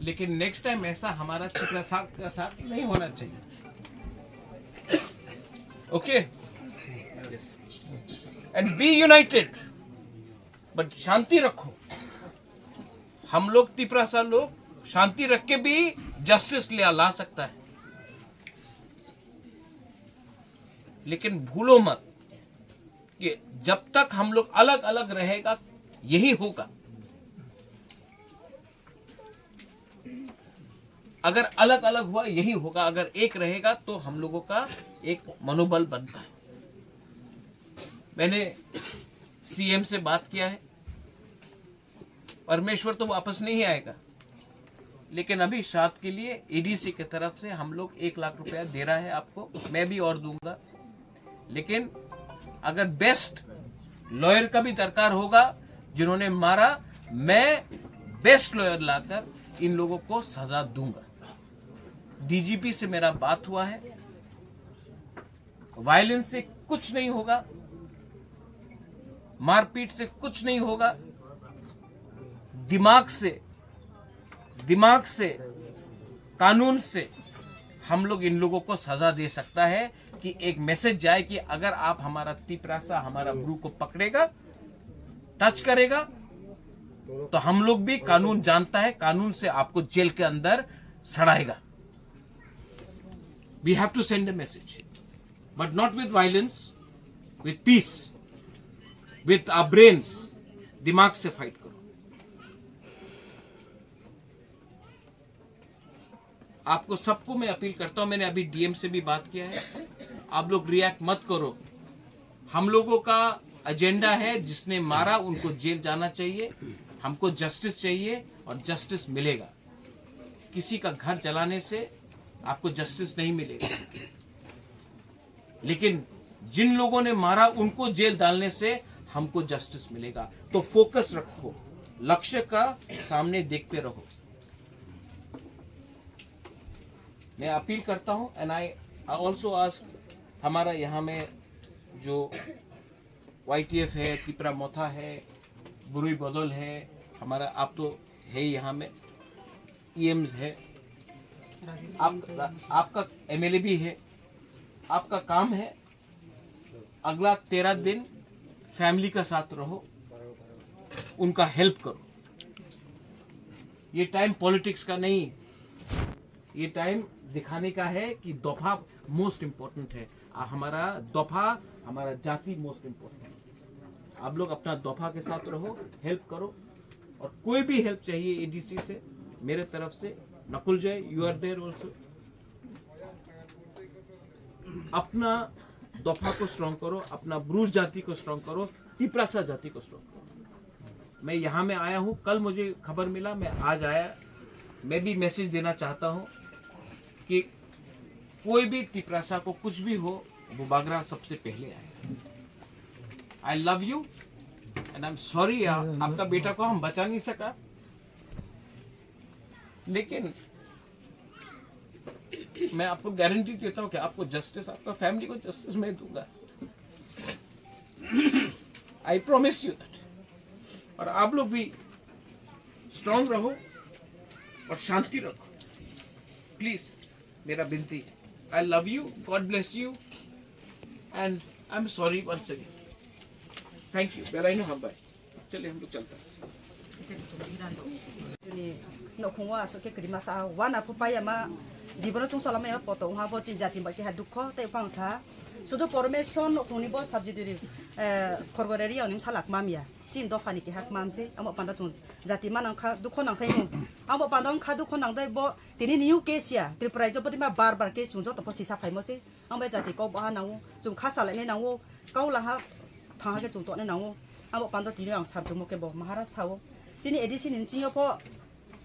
लेकिन नेक्स्ट टाइम ऐसा हमारा छोटा साथ का साथ नहीं होना चाहिए। Okay, and be united, but शांति रखो। हम लोग तिपरासा लोग शांति रख के भी जस्टिस ले ला सकता है, लेकिन भूलो मत कि जब तक हम लोग अलग अलग रहेगा, यही होगा। अगर अलग अलग हुआ, यही होगा। अगर एक रहेगा, तो हम लोगों का एक मनोबल बनता है। मैंने सीएम से बात किया है, परमेश्वर तो वापस नहीं आएगा, लेकिन अभी श्राद्ध के लिए एडीसी की तरफ से हम लोग एक लाख रुपया दे रहा है आपको, मैं भी और दूंगा। लेकिन अगर बेस्ट लॉयर का भी दरकार होगा, जिन्होंने मारा, मैं बेस्ट लॉयर लाकर इन लोगों को सजा दूंगा। डीजीपी से मेरा बात हुआ है, वायलेंस से कुछ नहीं होगा, मारपीट से कुछ नहीं होगा। दिमाग से, दिमाग से, कानून से हम लोग इन लोगों को सजा दे सकता है कि एक मैसेज जाए कि अगर आप हमारा तिपरासा, हमारा ब्रू को पकड़ेगा, टच करेगा, तो हम लोग भी कानून जानता है, कानून से आपको जेल के अंदर सड़ाएगा। We have to send a message, but not with violence, with peace, with our brains. दिमाग से फाइट करो। आपको सबको मैं अपील करता हूं, मैंने अभी डीएम से भी बात किया है, आप लोग रिएक्ट मत करो। हम लोगों का एजेंडा है, जिसने मारा उनको जेल जाना चाहिए, हमको जस्टिस चाहिए और जस्टिस मिलेगा। किसी का घर जलाने से आपको जस्टिस नहीं मिलेगा, लेकिन जिन लोगों ने मारा उनको जेल डालने से हमको जस्टिस मिलेगा। तो फोकस रखो, लक्ष्य का सामने देखते रहो। मैं अपील करता हूँ, एंड आई ऑल्सो आस्क, हमारा यहाँ में जो वाईटीएफ है, तिपरा मोथा है, बुरुई बदल है, हमारा आप तो है यहाँ में ईएम्स है, आप, आपका एमएलए भी है, आपका काम है अगला तेरह दिन फैमिली का साथ रहो, उनका हेल्प करो। ये टाइम पॉलिटिक्स का नहीं, ये टाइम दिखाने का है कि दोफा मोस्ट इम्पोर्टेंट है। आ, हमारा दोफा, हमारा जाति मोस्ट इम्पोर्टेंट है। आप लोग अपना दोफा के साथ रहो, हेल्प करो, और कोई भी हेल्प चाहिए एडीसी से, मेरे तरफ से, नकुल जय, यू आर देयर ऑल्सो। अपना दोफा को स्ट्रॉन्ग करो, अपना ब्रूज जाति को स्ट्रॉन्ग करो, तिपरासा जाति को स्ट्रॉन्ग करो। मैं यहाँ में आया हूँ, कल मुझे खबर मिला, मैं आज आया। मैं भी मैसेज देना चाहता हूँ कि कोई भी तिपरासा को कुछ भी हो, वो बागरा सबसे पहले आए। आई love you and I am sorry, आपका बेटा को हम बचा नहीं सका, लेकिन मैं आपको गारंटी देता हूँ कि आपको जस्टिस, आपका फैमिली को जस्टिस मैं दूंगा। I promise you that. और आप लोग भी स्ट्रांग रहो और शांति रखो, प्लीज। मेरा विनती है। I love you, God bless you, and I am sorry once again. Thank you. बेलाइनो हम भाई। चलिए, हम लोग चलते हैं। Chini nokhungo aswk khe kwrwi masa wana phu paiya ma jibono chwngsalamaya poto wngha bo chini jati bai keha dukho tei bangsa sudu Pormeshwar nokhungni bo subsidiary, eh, khorgore riyangni bwsa lak mamya chini dophani keha mamse amo panda chwng jati manang kha dukho nangthai mung amo panda wngkha dukho nangthai bo tini new case ya Tripura rajyo bodi ma bar bar khe chwng joto pho sisa phaimo se. Ang bai jati kok baha nango, chwng kha salainai nango, kau laha thangha khe chwng tongnai nango. Abo panda tini ang sarjongmo khe bo Maharaj sao. Chini A D C ni bisingo pho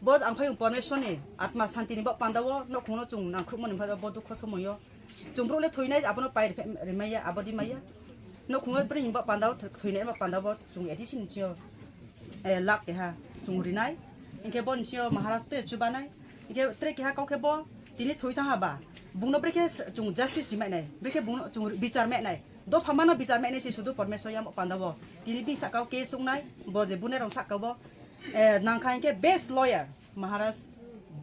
bo ang phai Pormeshwar ni atma santi ni bo panda o nokhung no chwng nangkhruhmo ni bo dukho somoyo. Chwng brouh le thoinai abono pai rimaiya, abo di maya. Nokhung o bring bo panda o thoinai bo panda bo chwng A D C ni bisingo, eh, lak keha chwng rinai. Hinkhe bo ni bisingo Maharaj te chubanai. Hinkhe tre keha kau khe bo tini thoi thang ha ba. Bungno brekhe s-, chung justice rimai nai. Brekhe bungno chung bichar mai nai. Dopha mano bichar mai nai se sudu Pormeshwar yang panda bo. Tini bini sakao case wngnai, bo je bune rong sakao bo, eh, nangkha hinkhe best lawyer Maharaj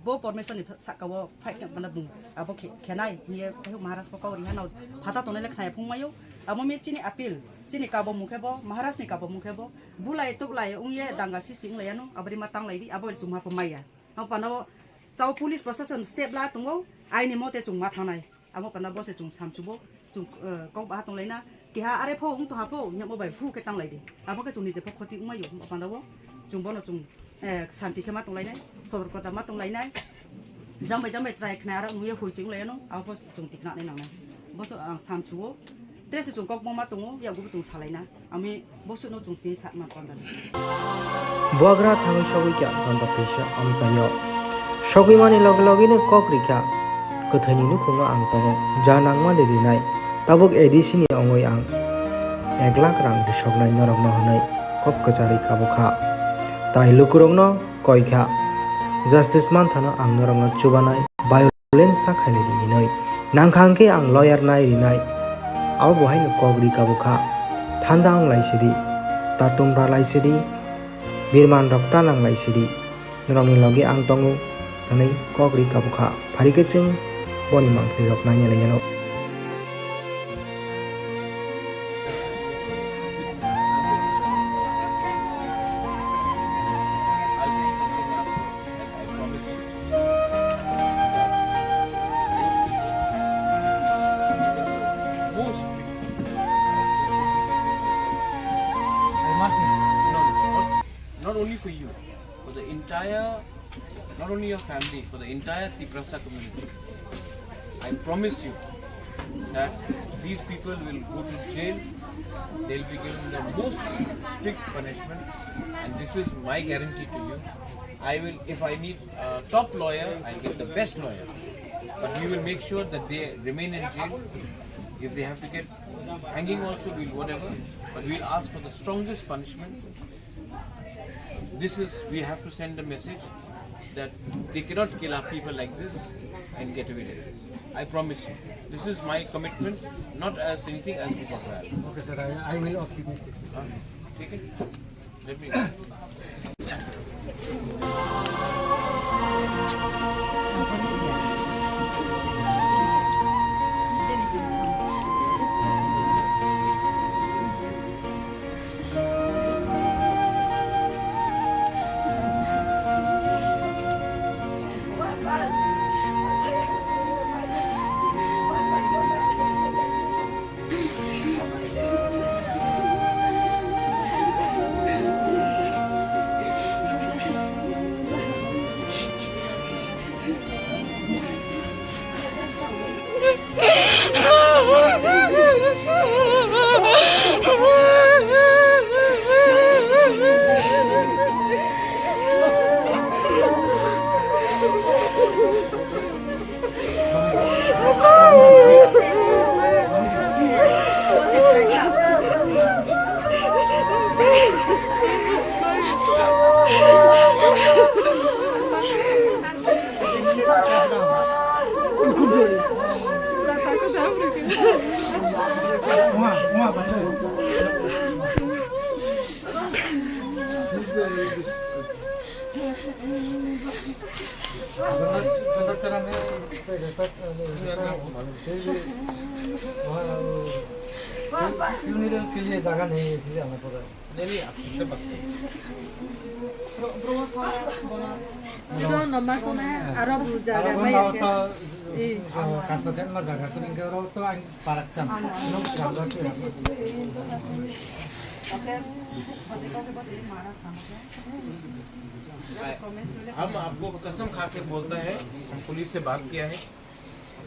bo Pormeshwar ni sakao fight khe panda bung. Abo khe-, khenai hiye Maharaj bo kau riha nao phata tongnai le khnai phung mayo. Abo mi chini appeal, chini kabo mungkhe bo, Maharaj ni kabo mungkhe bo. Bulai tuklai wngye danga sisi wnglaiyano, abori ma tanglai di, abo chuma pho maya. Ang panda bo tao police proshashan step la tongo, aini mote chwng ma thangnai. Abo panda bo se chwng samchubo, chwng, eh, kok baha tonglaina. Keha are pho wng tongha pho, nyamo bai phu khe tanglai di. Abo khe chwng nije pho khoti wngmai yo, panda bo chwng bono chwng, eh, santi khe ma tonglainai, sotorkota ma tonglainai. Jang bai jang bai chwrai khnai aro wngye hui chwng laiyano, abo pho chwng tikna nai nangnai. Bo se ang samchuo, tre se chwng kok ma tongo, yago bo chwng salaina. Ami bosukno chwng twi sakma panda. Buagra thangwi sogwi kya panda pisa amchaio. Sogwi mani loge loge ni kok rikha. Kwthwini nukhungo ang tongo. Ja nangmani rinai. Tabuk A D C ni ongwi ang ek lakh rang risoknai norokno hwnwi kok kwcharwi kabukha. Tai lukurokno koikha. Justice manthano ang norokno chubanai. Violence ta khainai di hinwi. Nangkha hwnkhe ang lawyer nai rinai. Abo bo haino kok ri kabukha. Thanda wng lai sidi. Tatung ra lai sidi. Birman rok ta nang lai sidi. Norokni logi ang tongo. Hwnwi kok ri kabukha. Phari khe chwng boni mangpili rok naina lai yano. I promise you. Most people. I must, no, no, not, not only for you, for the entire, not only your family, for the entire Tiprasa community. I promise you that these people will go to jail, they'll be given the most strict punishment, and this is my guarantee to you. I will, if I need a top lawyer, I'll get the best lawyer. But we will make sure that they remain in jail. If they have to get Hanging also will, whatever, but we'll ask for the strongest punishment. This is, we have to send a message that they cannot kill our people like this and get away like this. I promise you. This is my commitment, not as anything as Bubagra. Okay, sir, I, I will optimistic. Huh? Okay. Let me. Funeral के लिए जगह नहीं है, इसलिए आना पड़ा है। नहीं, नहीं, आप खुद से बात करो। Iro no masona aro buja ga mai ke. Kasto ten ma jaga kuning ke ro to ang parak cham. No jaga tu. हम आपको कसम खा के बोलता है, हम पुलिस से बात किया है,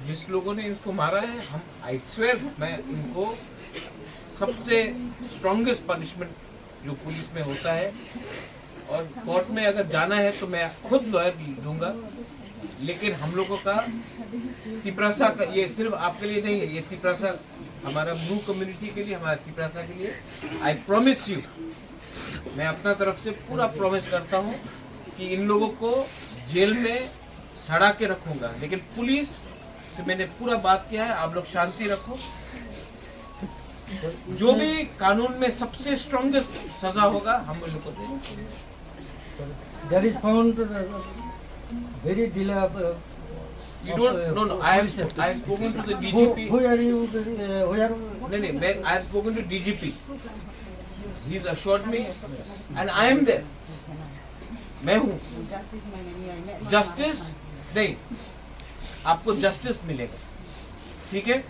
जिस लोगों ने इसको मारा है, हम, I swear, मैं इनको सबसे स्ट्रॉन्गेस्ट पनिशमेंट जो पुलिस में होता है और कोर्ट में अगर जाना है तो मैं खुद लॉयर दूंगा, लेकिन हम लोगों का तिपरासा का, ये सिर्फ आपके लिए नहीं है, ये तिपरासा हमारा ब्रू कम्युनिटी के लिए, हमारा तिपरासा के लिए। आई प्रॉमिस यू, मैं अपना तरफ से पूरा प्रॉमिस करता हूँ कि इन लोगों को जेल में सड़ा के रखूंगा, लेकिन पुलिस से मैंने पूरा बात किया है, आप लोग शांति रखो। जो भी कानून में सबसे स्ट्रॉन्गेस्ट सजा होगा, हम उन लोग को देंगे। There is found, uh, very delay of, uh, You don't, no, no, I have, I have spoken to the D G P. Who are you, uh, who are नहीं, नहीं, मैं, I have spoken to D G P. He has assured me, and I am there. मैं हूँ। जस्टिस नहीं, आपको जस्टिस मिलेगा, ठीक है?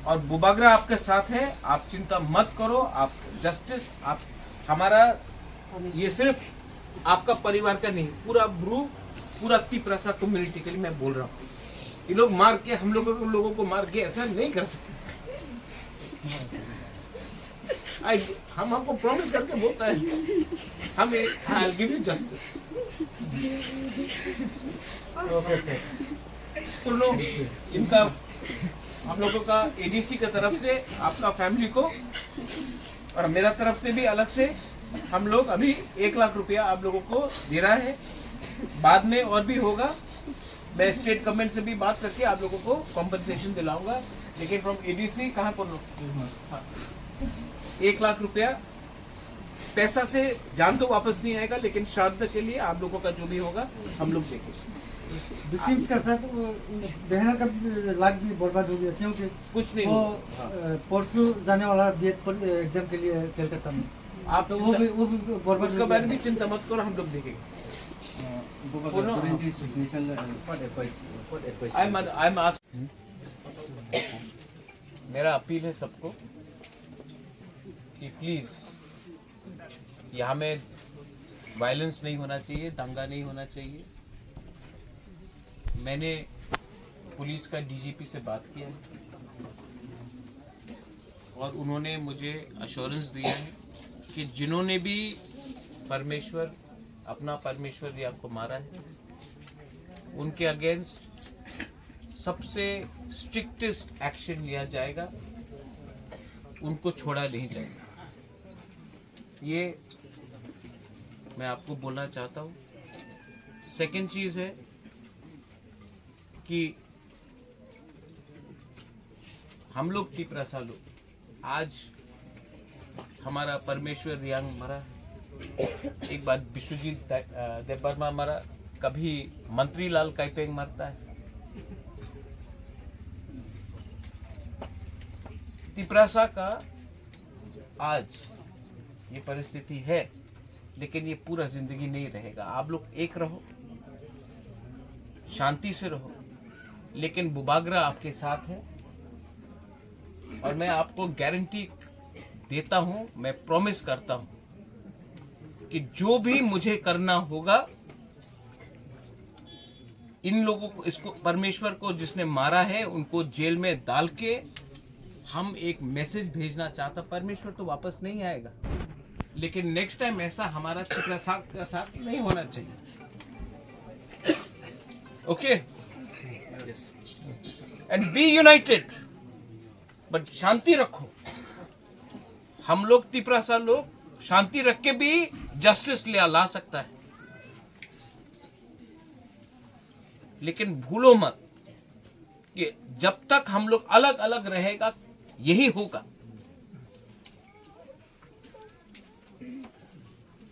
और बुबागरा आपके साथ है, आप चिंता मत करो, आप जस्टिस, आप हमारा, ये सिर्फ आपका परिवार का नहीं, पूरा ब्रू, पूरा तिपरासा कम्युनिटी के लिए मैं बोल रहा हूँ। ये लोग मार के, हम लोगों को, लोगों को मार के ऐसा नहीं कर सकते। आई, हम आपको प्रॉमिस करके बोलता है, हम, I will give you justice. Okay sir. सुन लो, इनका, हम लोगों का एडीसी की तरफ से आपका फैमिली को और मेरा तरफ से भी अलग से हम लोग अभी एक लाख रुपया आप लोगों को दे रहा है। बाद में और भी होगा, मैं स्टेट गवर्नमेंट से भी बात करके आप लोगों को कॉम्पेंसेशन दिलाऊंगा। लेकिन फ्रॉम एडीसी कहाँ पर लोग? हाँ। एक लाख रुपया पैसा से जान तो वापस नहीं आएगा, लेकिन श्राद्ध के लिए आप लोगों का जो भी होगा, हम लोग देंगे। विक्टिम्स का सर, वो बहना का लाख भी बर्बाद हो गया, क्योंकि कुछ नहीं वो, होगा। हाँ। अ, परसों जाने वाला बीएड पर, अ, एग्जाम के लिए कलकत्ता में। आप तो वो चिंता, भी, वो भी बर्बाद उसके हो बारे गया। में चिंता मत करो, हम लोग देखेंगे। अ, बोलो। What advice, what advice? I am, I am ask- मेरा अपील है सबको कि प्लीज, यहाँ में वायलेंस नहीं होना चाहिए, दंगा नहीं होना चाहिए। मैंने पुलिस का डीजीपी से बात किया है और उन्होंने मुझे अश्योरेंस दिया है कि जिन्होंने भी परमेश्वर, अपना परमेश्वर या को मारा है, उनके अगेंस्ट सबसे स्ट्रिक्टेस्ट एक्शन लिया जाएगा, उनको छोड़ा नहीं जाएगा। ये मैं आपको बोलना चाहता हूँ। सेकंड चीज़ है कि हम लोग तिपरासा लोग, आज हमारा परमेश्वर रियांग मरा, एक बार विश्वजीत दा- अ, देबबर्मा मरा, कभी मंत्री लाल काइपेंग मरता है। तिपरासा का आज ये परिस्थिति है, लेकिन ये पूरा जिंदगी नहीं रहेगा। आप लोग एक रहो, शांति से रहो, लेकिन बुबागरा आपके साथ है। और मैं आपको गारंटी देता हूं, मैं प्रॉमिस करता हूं कि जो भी मुझे करना होगा, इन लोगों को, इसको, परमेश्वर को जिसने मारा है, उनको जेल में डाल के हम एक मैसेज भेजना चाहता। परमेश्वर तो वापस नहीं आएगा, लेकिन नेक्स्ट टाइम ऐसा हमारा तिपरासा का साथ नहीं होना चाहिए। Okay, and be united, but शांति रखो। हम लोग तिपरासा लोग शांति रख के भी जस्टिस ले ला सकता है, लेकिन भूलो मत कि जब तक हम लोग अलग अलग रहेगा, यही होगा।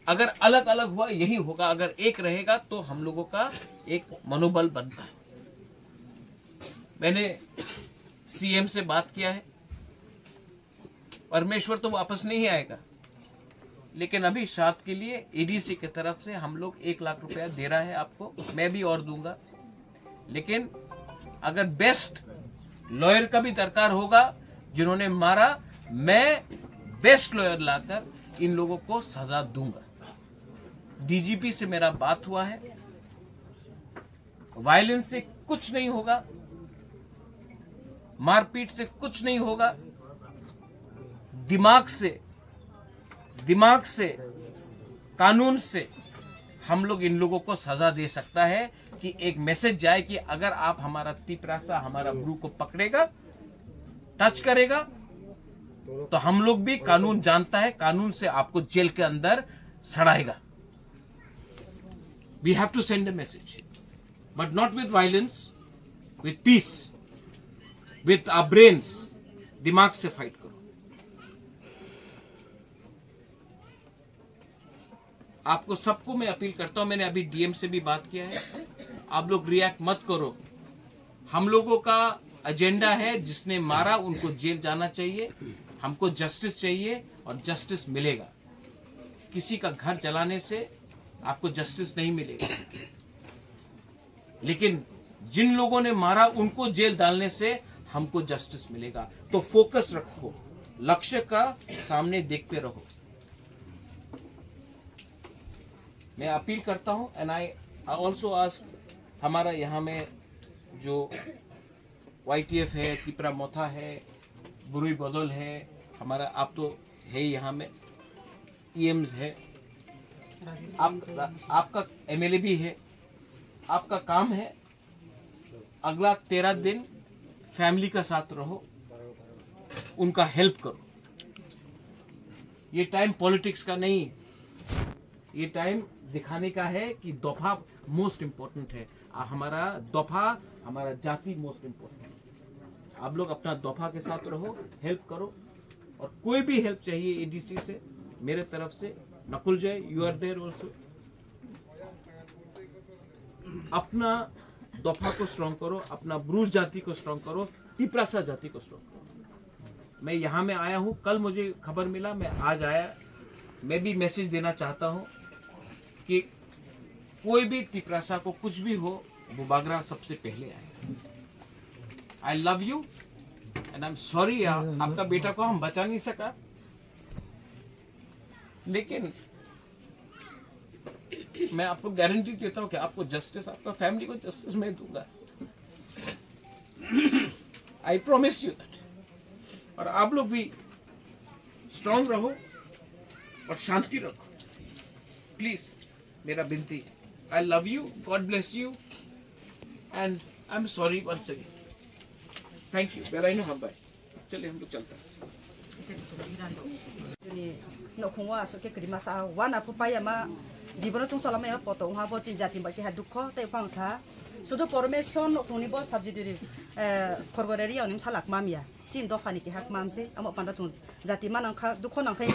अगर अलग अलग हुआ, यही होगा। अगर एक रहेगा तो हम लोगों का एक मनोबल बनता है। मैंने सीएम से बात किया है, परमेश्वर तो वापस नहीं आएगा, लेकिन अभी श्राद्ध के लिए एडीसी की तरफ से हम लोग एक लाख रुपया दे रहा है आपको, मैं भी और दूंगा। लेकिन अगर बेस्ट लॉयर का भी दरकार होगा, जिन्होंने मारा, मैं बेस्ट लॉयर लाकर इन लोगों को सजा दूंगा। डीजीपी से मेरा बात हुआ है, वायलेंस से कुछ नहीं होगा, मारपीट से कुछ नहीं होगा। दिमाग से, दिमाग से, कानून से हम लोग इन लोगों को सजा दे सकता है कि एक मैसेज जाए कि अगर आप हमारा तिपरासा, हमारा ब्रू को पकड़ेगा, टच करेगा, तो हम लोग भी कानून जानता है, कानून से आपको जेल के अंदर सड़ाएगा। We have to send a message, but not with violence, with peace, with our brains. दिमाग से फाइट करो। आपको सबको मैं अपील करता हूं, मैंने अभी डीएम से भी बात किया है, आप लोग रिएक्ट मत करो। हम लोगों का एजेंडा है, जिसने मारा उनको जेल जाना चाहिए, हमको जस्टिस चाहिए और जस्टिस मिलेगा। किसी का घर जलाने से आपको जस्टिस नहीं मिलेगा, लेकिन जिन लोगों ने मारा उनको जेल डालने से हमको जस्टिस मिलेगा। तो फोकस रखो, लक्ष्य का सामने देखते रहो। मैं अपील करता हूं, एंड आई ऑल्सो आस्क, हमारा यहाँ में जो वाईटीएफ है, तिपरा मोथा है, बुरुई बदल है, हमारा आप तो है यहाँ में, ईएम्स है, आप, आपका एमएलए भी है, आपका काम है अगला तेरह दिन फैमिली का साथ रहो, उनका हेल्प करो। ये टाइम पॉलिटिक्स का नहीं है, ये टाइम दिखाने का है कि दोफा मोस्ट इम्पोर्टेंट है, आ, हमारा दोफा, हमारा जाति मोस्ट इम्पोर्टेंट है। आप लोग अपना दोफा के साथ रहो, हेल्प करो, और कोई भी हेल्प चाहिए एडीसी से, मेरे तरफ से, नकुल जय, you are there also। अपना दोफा को स्ट्रॉन्ग करो, अपना ब्रू जाति को स्ट्रॉन्ग करो, तिपरासा जाति को स्ट्रॉन्ग करो। मैं यहाँ में आया हूँ, कल मुझे खबर मिला, मैं आज आया। मैं भी मैसेज देना चाहता हूँ कि कोई भी तिपरासा को कुछ भी हो, बुबागरा सबसे पहले आए। आई love you and I am sorry, आपका बेटा को हम बचा नहीं सका, लेकिन मैं आपको गारंटी देता हूँ कि आपको जस्टिस, आपका फैमिली को जस्टिस मैं दूंगा। I promise you that. और आप लोग भी स्ट्रांग रहो और शांति रखो, प्लीज, मेरा विनती। I love you, God bless you, and I am sorry once again. Thank you. Belaino hambai. Chale, hum log chalta hai. Chini nokhungo aswk khe kwrwi masa wana phu paiya ma jibono chwng salamaya poto wngha bo chini jati bai keha dukho tei bangsa sudu Pormeshwar nokhungni bo subsidiary, eh, khorgore riyangni bwsa lak mamya chini dophani keha mamse amo panda chwng jati manang kha dukho nangthai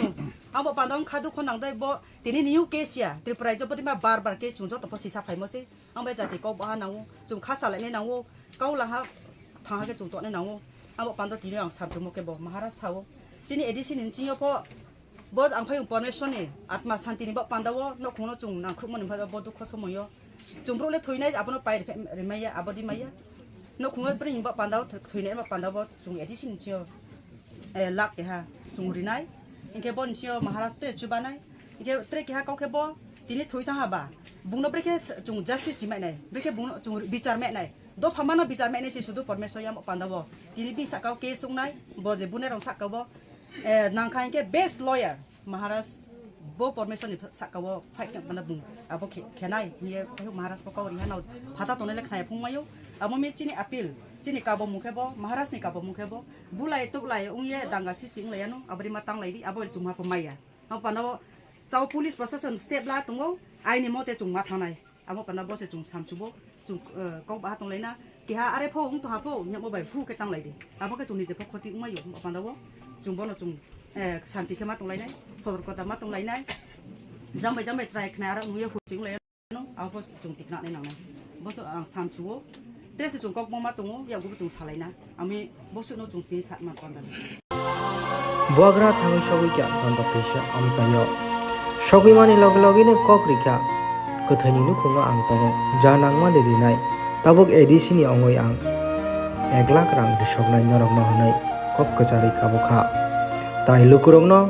amo panda wngkha dukho nangthai bo tini new case ya Tripura rajyo bodima bar bar khe chwng joto pho sisa phaimo se. Ang bai jati kok baha nango, chwng kha salainai nango, kau laha thangha khe chwng tongnai nango. Abo panda tini ang samchwngmo khe bo Maharaj sao. Chini A D C ni nchingyo pho bo ang phai Pormeshwar ni atma santi ni bo panda o nokhungno chwng nangkhukmani bo dukho somoyo. Chwng brouh le thoinai abono pai riphe-, rimaiya, abodi maiya. Nokhungo bring bo panda o tho-, thoinai bo panda bo chwng A D C ni nchingyo, eh, lak keha chwng rinai. Hinkhe bo nchingyo Maharaj te chubanai. Hinkhe tre keha kok khe bo tini thwi thang haba. Bungno brekhe s-, chwng justice rimai nai. Brekhe bungno chwng bichar mai nai. Dopha mano bichar mai nai se sudu Pormeshwar yamo panda bo. Tini bini saka o case wngnai. Bo je bune rong saka bo. Eh, nangkha hinkhe best lawyer Maharaj bo Pormeshwar ni saka o fight khe panda bung. Abo khe-, khenai. Hiye Maharaj bo kau riha nao. Phata tonele khnai phung mayo. Abo mi chini appeal. Chini kabo mukhe bo. Maharaj ni kabo mukhe bo. Bulai tuklai wngye danga sisi wnglaiyano. Abri ma tanglai di. Abo chuma pho maya. Abo panda bo. Tao police prosason step la tongo, aini mote chwng ma thangnai. Amo panda bo se chwng samchubo, chwng, eh, kok baha tonglaina. Keha are pho wng tongha pho, nyamo bai phu khe tanglaidi. Abo khe chwng nije pho khoti wngmai yo, amo panda bo chwng bono chwng, eh, santi khe ma tonglainai, sotorkota ma tonglainai. Jang bai jang bai chwrai khna ara wngya hu chwng lai. Abo chwng tikna nai nangnai. Boso ang samchuo. Dress chwng kok mama tongo, yago chwng salaina. Ami boso no chwng tini sa ma panda. Buagra thangwi sogwi kya panda pisa amchaio. Sogwi mani loge loge ni kok rikha. Kwthai ni nukhungo ang tongo. Ja nangmani rinai. Tabuk A D C ni ongoi ang ek lakh rang risoknai norok no hwnwi kok kwcharwi kabo kha. Tai lukurok no